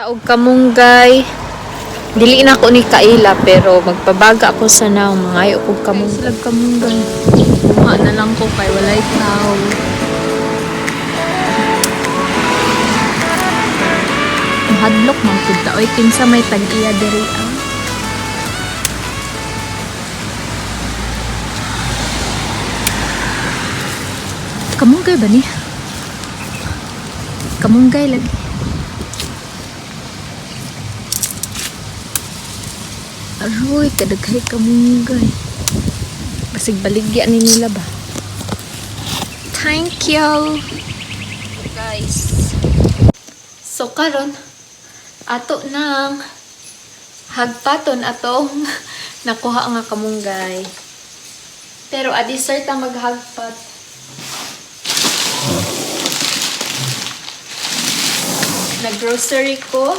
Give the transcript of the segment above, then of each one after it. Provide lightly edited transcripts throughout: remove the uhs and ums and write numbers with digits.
Taog kamunggay. Dili na ko ni kaila pero magpabaga ako sa naong mangayo kog kamunggay. Silag kamunggay. Kuha na lang ko kay walay tao. Mahadlok man pud ta oy, kinsa may tag-iya diri ah. Kamunggay ba ni? Kamunggay lagi. Aroy, kadaghay kamunggay. Basig baligya ni nila ba? Thank you. Guys. So karon ato nang hagpaton atong nakuha nga kamunggay. Pero a dessert ang maghagpat. Nag-grocery ko.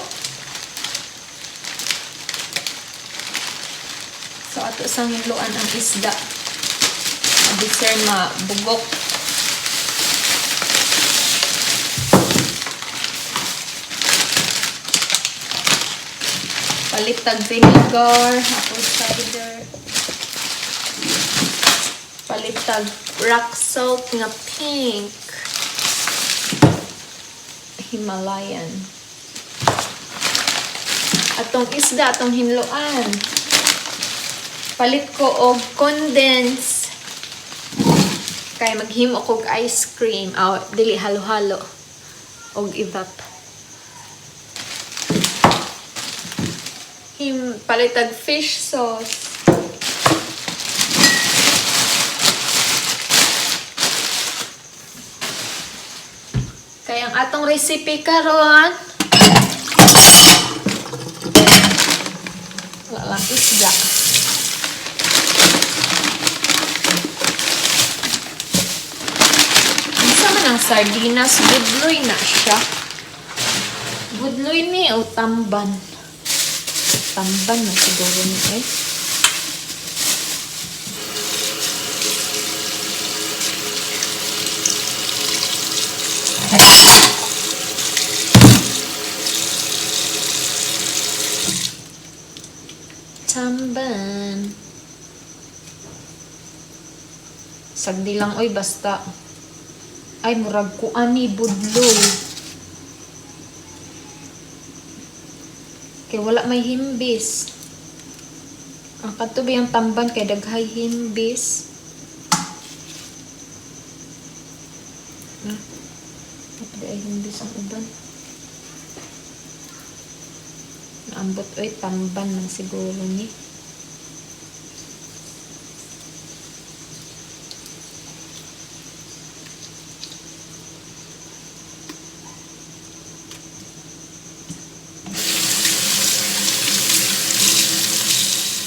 So ato sang hinluan ang isda. A dessert mabugok. Palit tag vinegar, apple cider. Palit tag rock salt nga pink. Himalayan. Atong isda, atong hinluan. Palit ko og condense. Kay maghimo kog ice cream. Aw, dili halo-halo. Og evap. Him palitag fish sauce. Kaya ang atong recipe karon, wala lang isda. Unsa man ang sardinas, budloy na siya. Budloy ni o tamban? Tamban na siguro ni eh. Tamban. Sagdi lang oy, basta. Ay, murag ko ani budloy. Kay wala may himbis. Ang katubi ang tamban kay daghay himbis. Ah, di ay himbis ang uban. Naambot oy, tamban man siguro ni.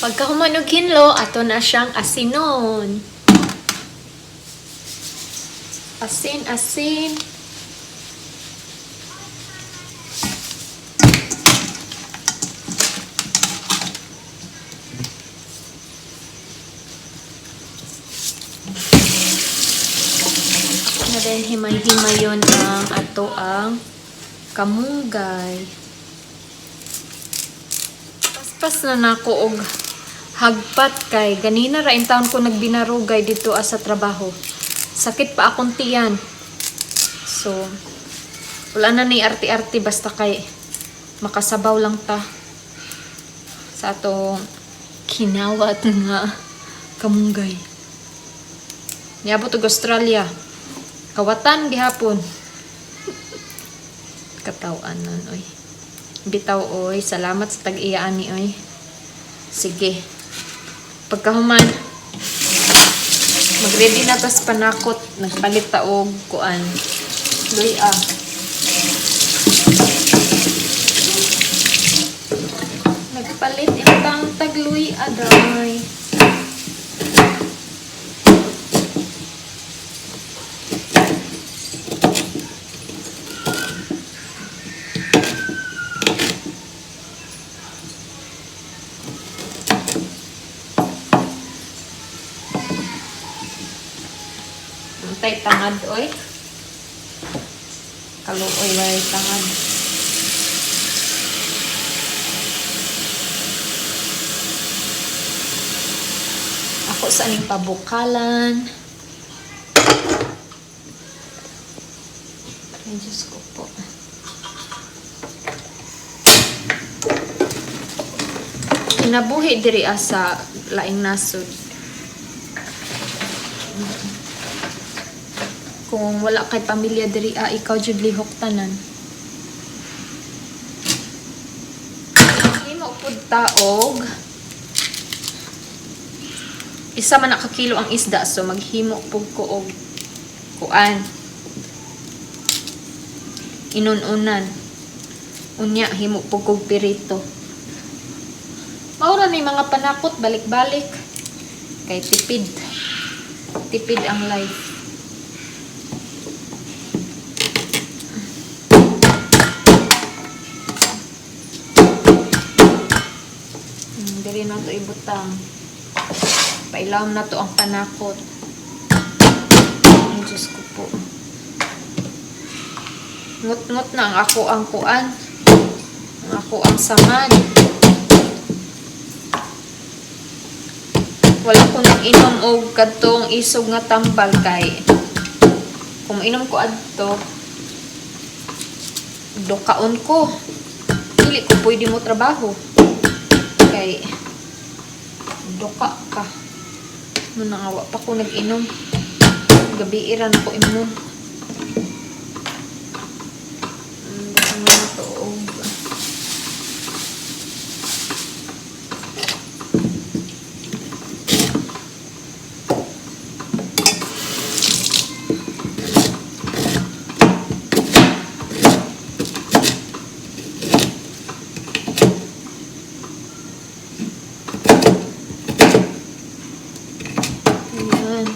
Pagka humanog hinlo, ato na siyang asinon. Asin, asin. Ako na din himay-himayon ang ato ang kamunggay. Paspas na nako og hagpat kay ganina ra in taon ko nagbinarugay dito sa trabaho. Sakit pa akong tiyan. So wala na ni arti-arti, basta kay makasabaw lang ta sa atong kinawat nga kamunggay. Niabot og Australia. Kawatan gihapon. Katawan nun, oy. Bitaw, oy. Salamat sa tag-iyaan ni, oy. Sige. Pagkahuman, mag-ready na tas panakot. Nagpalit ta og kuan. Luya. Nagpalit intang tagluy aday. Antay tangad oy. Kaluoy walay tangad. Ato sa aning pabukalan. Ay, Diyos ko po. Kinabuhi diri sa laing nasod. Kung wala kay pamilya diri ikaw jud lihok tanan. Himo pud taog. Isa man na ka kilo ang isda, so maghimo pud ko og kuan. Inununan. Unya himo pud kog pirito. Mao ra ni mga panakot balik-balik kay tipid. Tipid ang life. Diri na to ibutang. Pailawom na to ang panakot. Ay, Diyos ko po. Ngut-ngut na ang ako ang kuan. Ang ako ang saman. Wala ko nang inom og kadtong isog nga tambal kay kung inom ko adto, dukaon ko. Dili ko pwede mo trabaho. Kay duka ka. Mo nang awa pa ko nag-inom. Gabi ira na ko imnon. Basta mo na to og Ayan.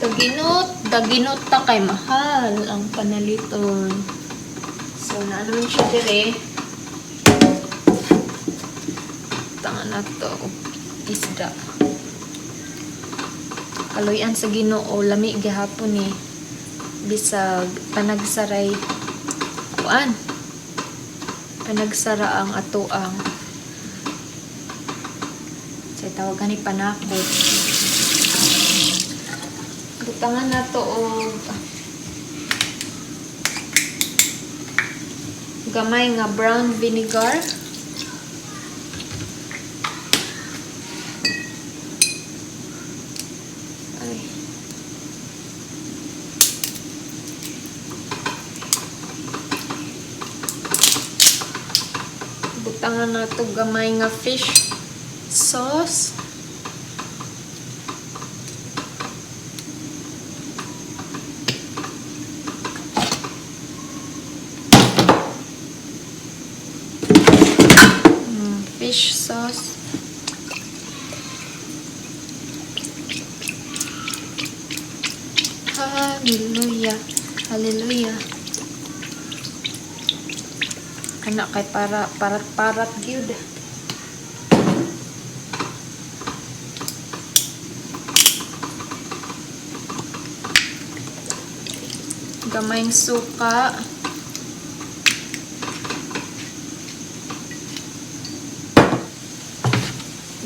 Daginot, daginot ta kay mahal ang panaliton. So, naano man siya dire. Tanga na to. Isda. Kaluyan sa Ginoo, lami gihapon ni. Bisag panagsaray kuan. Panagsara ang atoang sa tawagan ni panakot. Butangan na to og gamay nga brown vinegar. Ay. Butangan na to gamay nga fish sauce. Fish sauce. Hallelujah. Hallelujah. Kana kay para parat-parat gyud. Gamayng suka.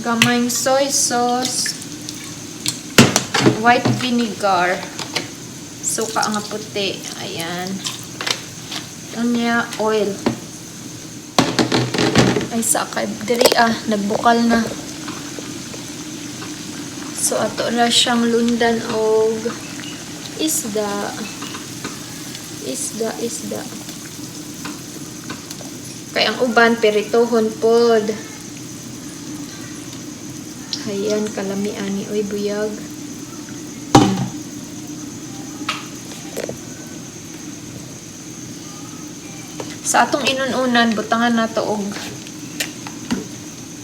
Gamayng soy sauce. White vinegar. Suka nga puti. Ayan. Unya, oil. Ay, sa kay diri nagbukal na. So, ato na siyang lundan og isda. Isda, isda. Kay ang uban, pirituhon pod. Ayan, kalami ani. Oy, buyag. Sa atong inununan, butangan nato og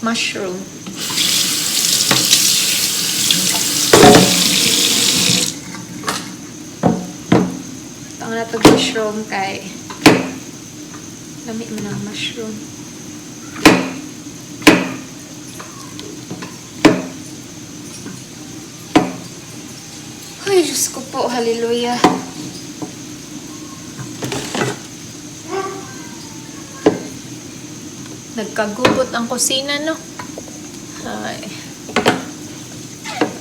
mushroom. Butangan nato og mushroom kay lami man ang mushroom. Ay, Diyos ko po, hallelujah. Nagkagubot ang kusina, no? Ay.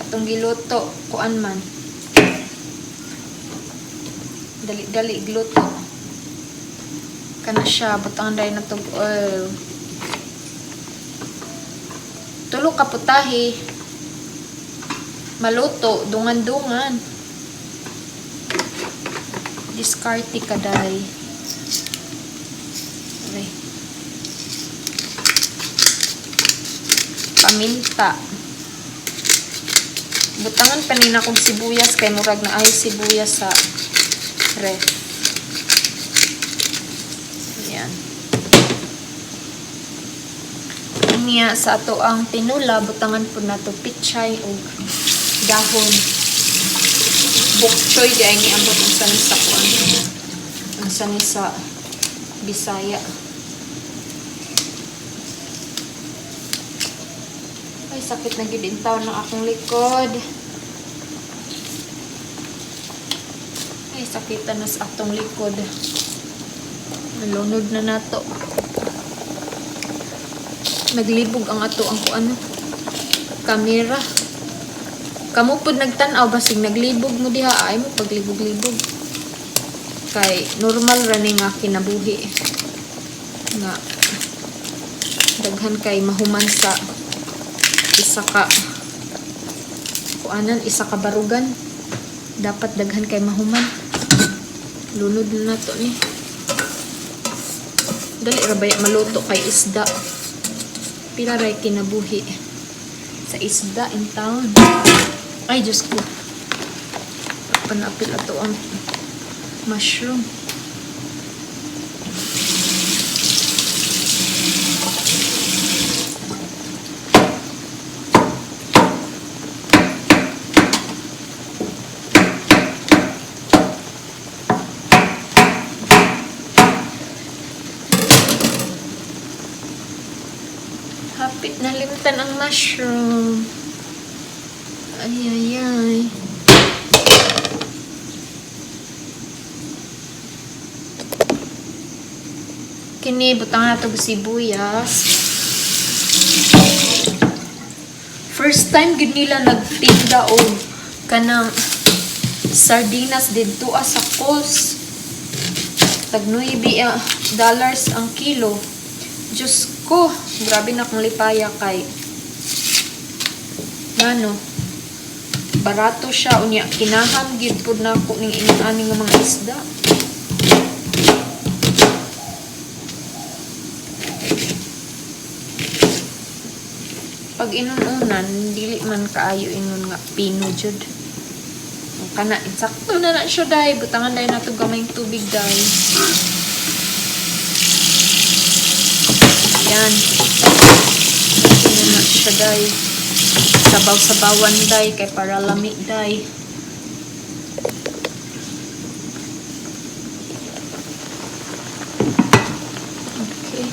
Atong giluto, kuan man. Dali-dali gluto. Kana siya, butangan dayon na tog oil. Tulo ka putahe. Maluto, dungan-dungan. Diskarte ka day. Aray. Paminta. Butangan pa nina kong sibuyas kay murag na ay sibuyas sa ref. Ayan. Niya sa ato ang tinula, butangan po nato pichay og dahon. Bok choy di ay niambot unsa ni sa kuan. Unsa ni sa Bisaya. Ay, sakit na gyud intaw ng akong likod. Ay, sakitan na sa atong likod. Nalunod na nato. Naglibog ang ato ang kuan kamera. Kamo pud nagtan-aw basig naglibog mo diha ay mo paglibog-libog. Kay normal ra ni nga kinabuhi nga daghan kay mahuman sa isa ka kuanan, isa ka barugan. Dapat daghan kay mahuman. Lunod na nato ni. Dali ra baya maluto kay isda. Pila ray kinabuhi sa isda in town. Ay, Diyos ko. Panapil ato ang mushroom. Hapit na limtan ang mushroom. Ay, ay, ay. Kini, butang na ito sibuyas. First time gid nila nagtinda og kanang sardinas didto sa Coles. Tag 9 dollars ang kilo. Diyos ko, grabe na akong lipaya kay ngano barato siya, unya kinaham gyud pud nako ning ingon ani nga mga isda. Pag inununan, dili man kaayo ingon nga pino jud. Ang kana insakto na na siya day, butangan day nato gamayng tubig day. Yan. Ano na siya day. Sabaw-sabawan day kay para lami day. Okay.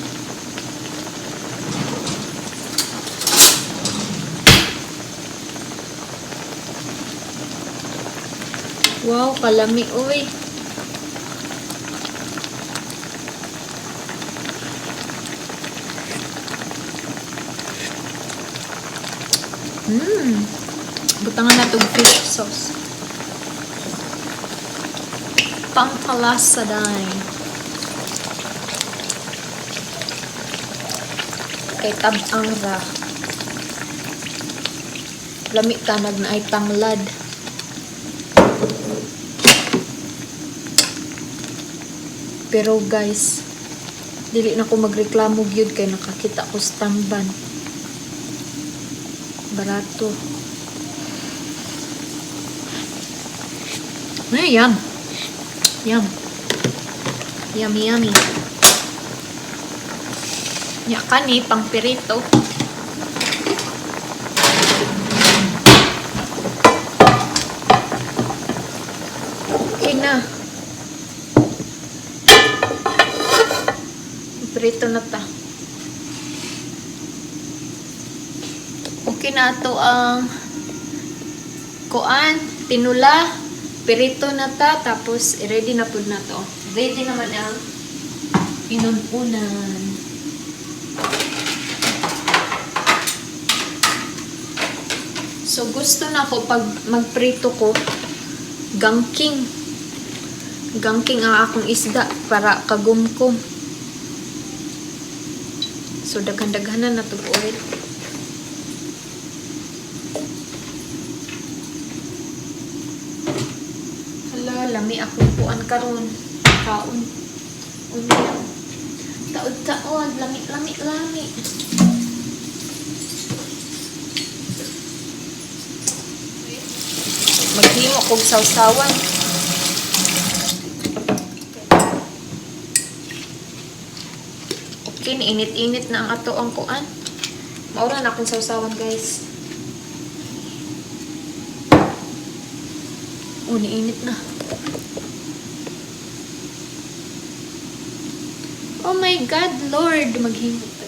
Wow, kalami uy. Butangan na tog fish sauce. Pampalasa day. Kay tab-ang ra. Lami tanag na ay tanglad. Pero guys, dili na ko magreklamo gyud kay nakakita ko sa tamban. Barato. Ay, yum. Yum. Yummy, yummy. Nya kani pang pirito. Okay na. Prito na ta. Okay na ato ang kuan, tinula, pirito na ta, tapos ready na pud na to. Ready naman ang inununan. So gusto na ako pag magprito ko, gangking. Gangking ang akong isda para kagumkom. So daghan-daghanan na tug oil. Hala, lami akong kuan karon. Kaon. Unya. Taod-taod, lami, lami, lami. Maghimo kog sawsawan. Okay, init-init na ang ato ang kuan. Maura na akong sawsawan, guys. Oh, niinit na. Oh my God, Lord! Maghimot ako.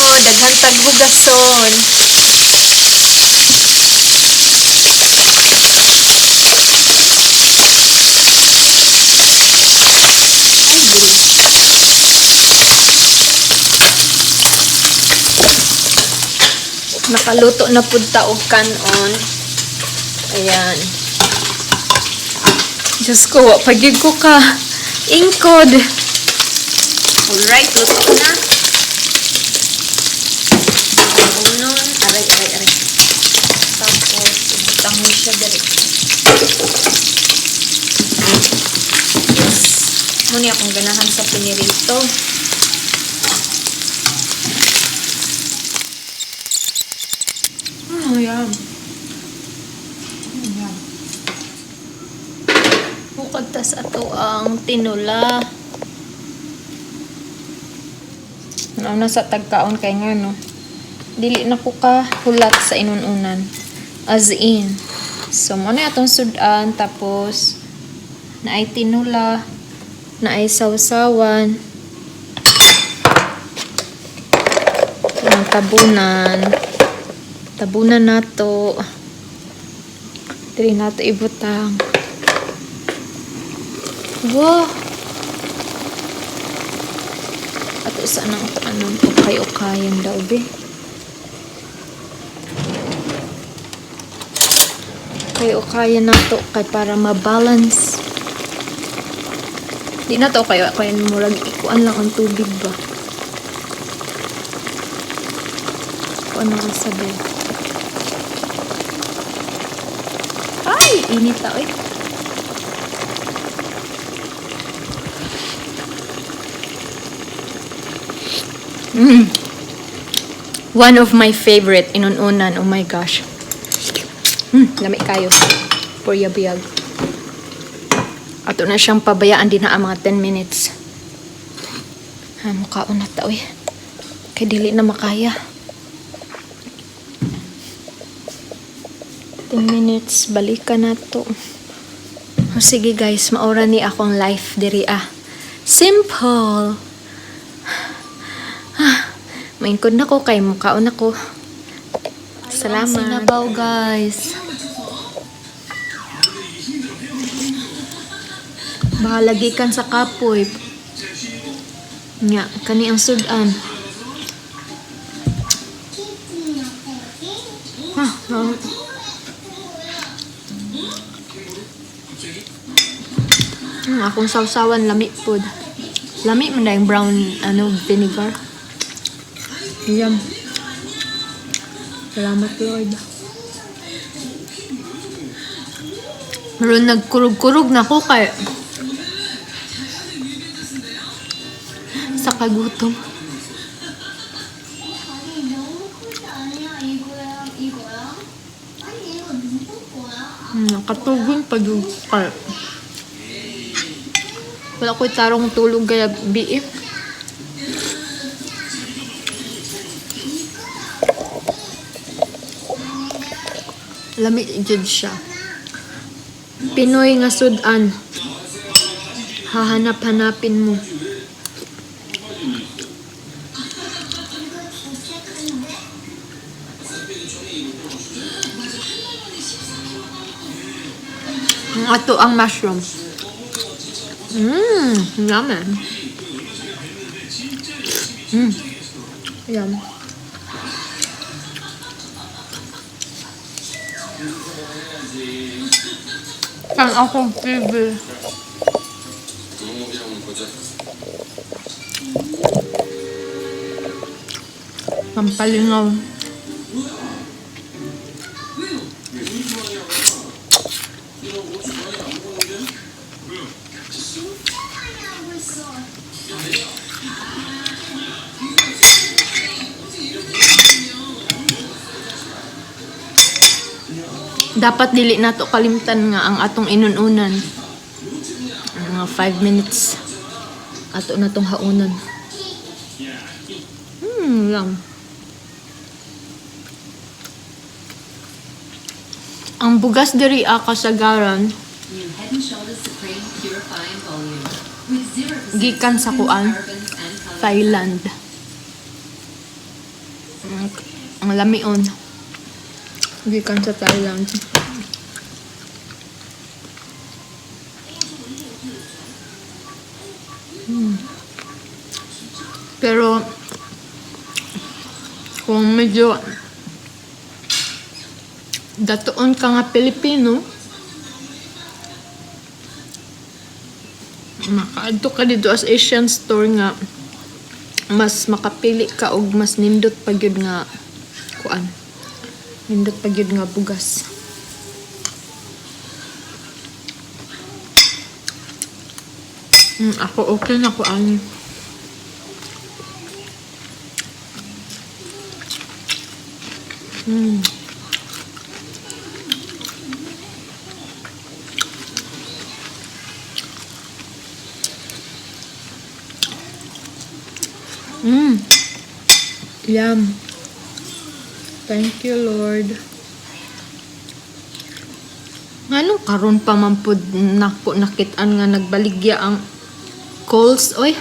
Oh, daghan tagbugason. Ay, dili. Nakaluto na pud ta og kanon. Ayan. Diyos ko, wa pa gyud ko ka. Ingkod. Alright, luto na. Unon. Aray, aray, aray. Tapos, ibutang mo siya diri. Yes. Muni akong ganahan sa pinirito. Oh, yan. Yan. Bukod tas ato ang tinula. Nauna sa tagkaon kay nga no. Dili na ko ka hulat sa inununan. As in. So mo na atong sudan, tapos naay tinula, naay sawsawan, ang tabunan. Tabunan nato. Dili nato ibutang. Wow! Ato sa nang anong ukay-ukayan daw, be. Ukay-ukayan nato kay para ma-balance. Di na to kayo kaya murag ikuan lang ang tubig ba. Kuan lang ang sabi. Ay, init ta oy. One of my favorite inununan. Oh my gosh. Lami kayo. For biyag. Ato na siyang pabayaan din na ang mga 10 minutes. Ha, mukhaon na ta, oy. Kay dili na makaya. 10 minutes, balikan na to. O, sige guys, maura ni akong life diri ah. Simple. Ah, maingkod na ko kay mukhaon ako. Salamat. Sinabaw, guys. Bahalagi kan sa kapoy. Nya, kani ang sudan. Ah, ah. Akong sawsawan lami pod. Lami man dayong brown ano vinegar. Yum. Salamat, Lord. Meron nagkurug-kurug na ko kay sa kagutom. 아니, 너무 큰거 아니야? 이거야, 이거야? 아니, 이거 누구 거야? Nakatugon pa jud kay. Wala ko'y tarong tulog kaya biif. Lami jud siya. Pinoy nga sudan. Hahanap-hanapin mo. 이거 진짜 큰데? Ang ato ang mushroom. Yummy. Yum. Pang akong TV. Pampalingaw. 진짜 많이 하고 있어. Dapat dili nato kalimtan nga ang atong inununan. Mga 5 minutes. Ato na tong haunon. Yum. Ang bugas diri a kasagaran New Head and Shoulders Supreme Purifying Volume with 0% gikan sa parabens, kuan, and colours. Thailand. Ang lamion. Gikan sa Thailand. Pero kung medyo datuon ka nga Pilipino, makaadto ka dito as Asian store nga mas makapili ka og mas nindot pa gyud nga kuan. Nindot pa gyud nga bugas. Ako okay na kuan. Yum. Thank you, Lord. Nganong karon pa man pud nako nakit-an nga nagbaligya ang coals oy.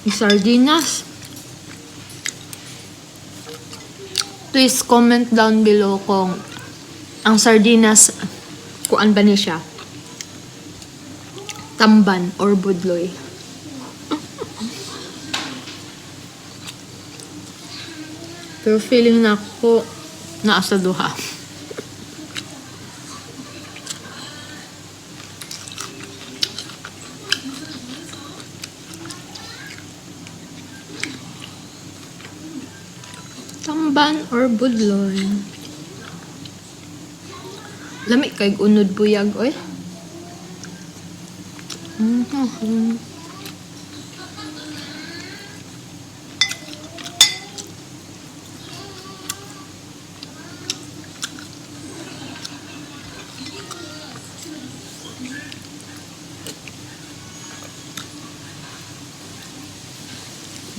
Sardinas. Please comment down below kung ang sardinas kuan ba ni siya? Tamban or budloy. Pero feeling na ako naasa duha. Tamban or budloy. Lami kay unod buyag oy.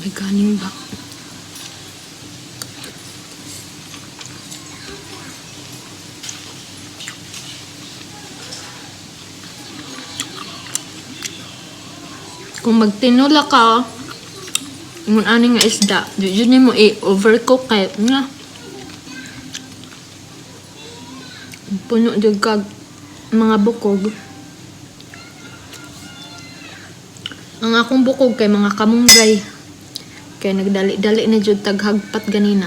May ganing ba? Kung magtinula ka, ingon ani nga isda, di jud nimo i-overcook kay nga. Puno jud kag mga bukog. Ang akong bukog kay mga kamunggay. Kay nagdali-dali na jud taghagpat ganina.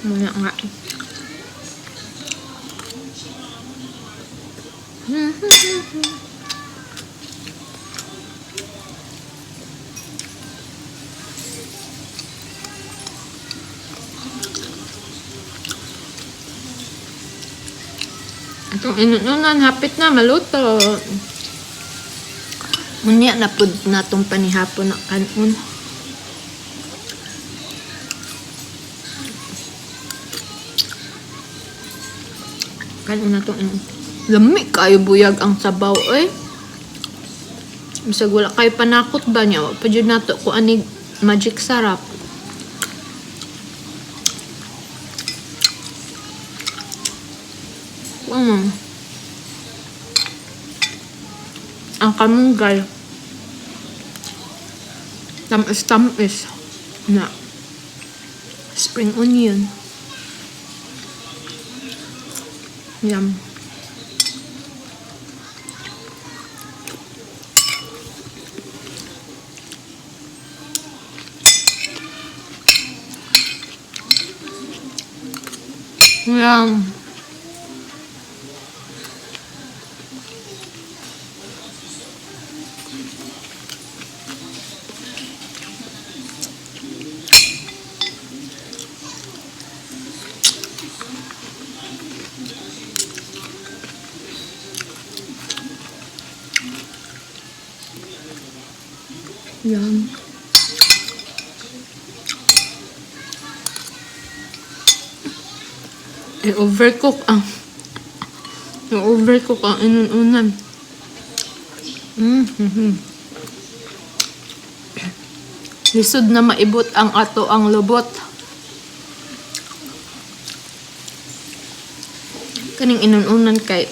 Muna nga. Itong inununan, hapit na, maluto. Unya na pud natong panihapon na kanon. Kanon na tong Lami kayo buyag ang sabaw eh. Bisag wala kayo panakot ba niya? Wa pa jud nato ko anig magic sarap. Ang kamunggay. Tamis-tamis. Na. Spring onion. Yum. Yum. Yum. I-overcook ang inununan. Lisod na maibot ang ato ang lobot. Kaning inununan kay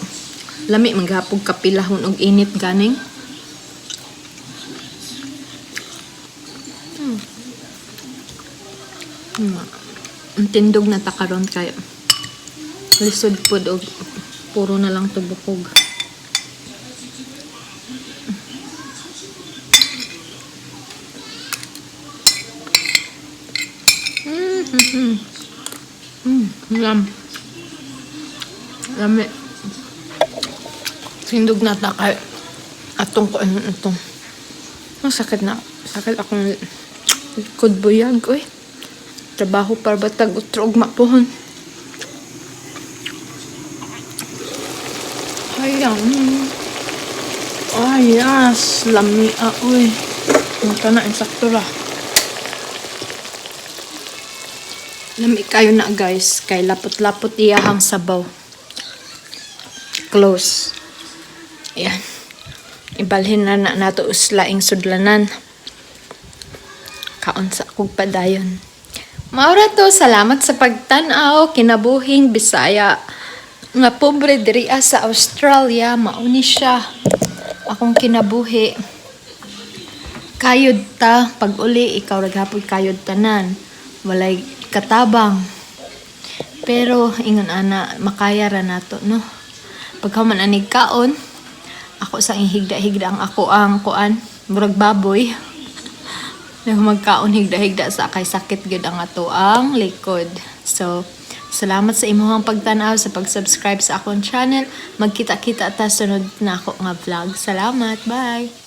lami maghapog kapilahon og init ganing. Ang tindog na ta karon kay lisod pod og puro na lang tubukog. Yum. Lami. Tindog na ta kay atong ko ano atong. Ang sakit na. Sakit akong likod buyag, oy. Trabaho para batag utro og mapuhon. Ayan. Ay, yes. Lami, ah, uy. Ang kana, insakto ra. Lami kayo na, guys. Kay lapot-lapot iyahang sabaw. Close. Ayan. Ibalhin na na nato uslaing sudlanan. Kaon sa akong padayon. Maura to, salamat sa pagtan-aw, kinabuhing Bisaya. Nga pobre diri sa Australia, mauni siya. Akong kinabuhi. Kayod ta, pag uli, ikaw raghapoy kayod tanan. Walay katabang. Pero, ingon ana, makaya ra nato, no? Pagka man anig kaon, ako sa higda-higda ang ako ang kuan, murag baboy. Nang magkaon higda-higda sa kay sakit gyud ang ato ang likod. So, salamat sa imong pagtan-aw, sa pag-subscribe sa akong channel. Magkita-kita ta sunod na ako nga vlog. Salamat. Bye.